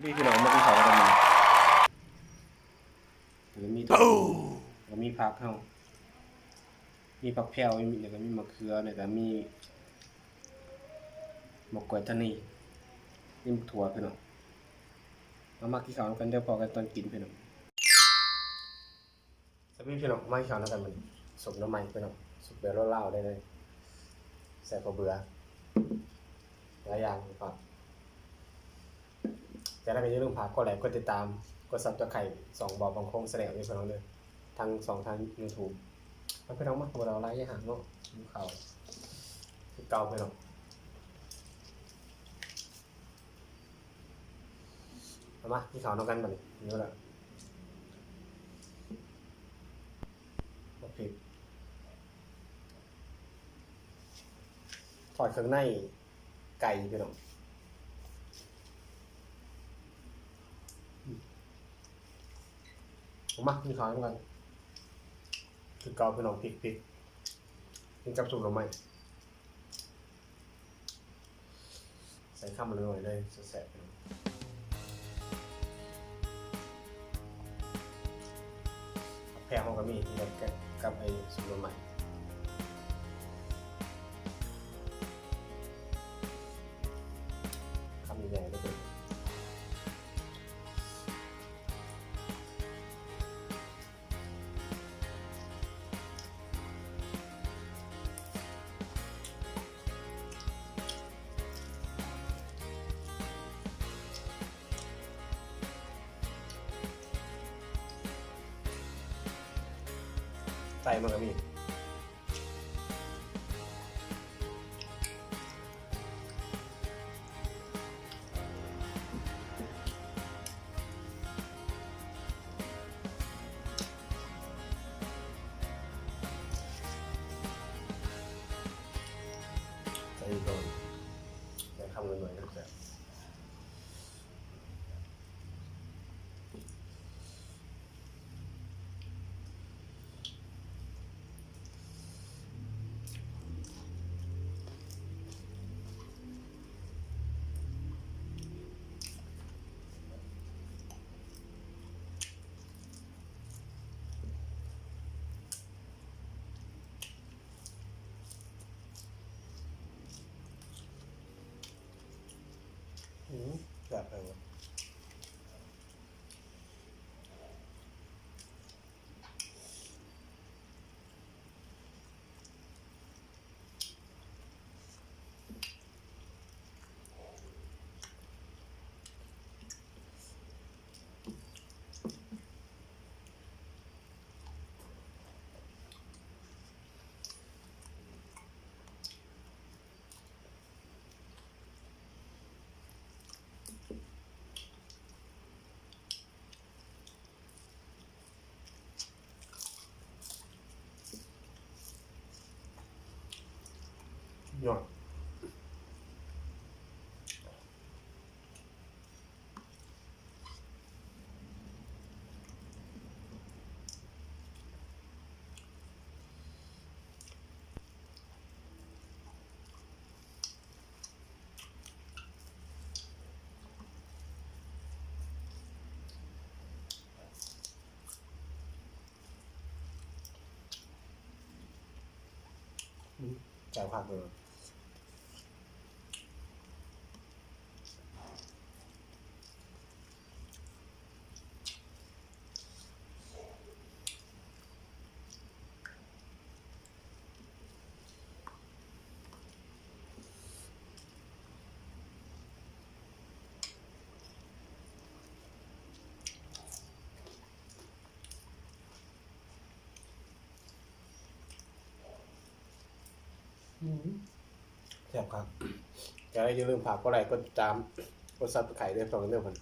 ນີ້ພີ່ນ້ອງ ມາກິນເຂົ້ານຳກັນມື້ນີ້ ມີ ເຮົາມີຜັກເຮົາ ມີຜັກແພ້ວ ມີ ແລ້ວກໍມີໝາກເຂືອ ແລ້ວກໍມີໝາກກ້ວຍທະນີ ມີໝາກຖົ່ວພີ່ນ້ອງ ມາ ມາກິນເຂົ້ານຳກັນເດີ ພໍ້ກັນຕອນກິນພີ່ນ້ອງ. ສະບາຍດີພີ່ນ້ອງ ມາກິນເຂົ້ານຳກັນມື້ນີ້ ສົມໜໍ່ໄມ້ພີ່ນ້ອງ ສົມແບບລາວໆໄດ້ເລີຍ ໃສ່ເຂົ້າເບືອ ຫຼາຍຢ່າງພີ່ນ້ອງ. ຈັ່ງໃດກໍຢ່າລືມຝາກກົດໄລກົດຕິດຕາມ ກົດຊັບສະໄຄຣບ ຊ່ອງບ່າວບັງຄົງ Channel ເດີພີ່ນ້ອງເດີ ທັງຊ່ອງທາງ YouTube ມາພີ່ນ້ອງມາ ບໍ່ໄດ້ເວົ້າຫຼາຍ ຢ່າຫ່າງເນາະ ຫິວເຂົ້າຄືເກົ່າພີ່ນ້ອງ. ເອົາມາກິນເຂົ້ານຳກັນບັດນີ້ ຫິວແລ້ວ ບັກເຜັດ ທອດເຄື່ອງໃນໄກ່ພີ່ນ້ອງ ເອົາມາກິນເຂົ້ານຳກັນ ຄືເກົ່າພີ່ນ້ອງ ພິກໆ ກິນກັບຊຸບໜໍ່ໄມ້. ໃສ່ຄຳໜ້ອຍໆເລີຍ ແຊບໆ ແພ້ວເຮົາກໍມີ ແລ້ວກັບໄອ້ຊຸບໜໍ່ໄມ້ ຄຳໃຫຍ່ໆເລີຍ. ໄຕມັນກໍມີ. ໃສ່ກ່ອນ ໃສ່ຄຳໜ້ອຍໆ ແຊບໆ. ອືມ ແຊບເລີຍ. ຍອດ. ອືມ ແຈ່ວຄັກເລີຍ. ອືມ ແຊບຄັກ. ຈັ່ງໃດຢ່າລືມຝາກກົດໄລ ກົດຕິດຕາມ ກົດ Subscribe ເດີ ຊ່ອງເດີ ເພິ່ນ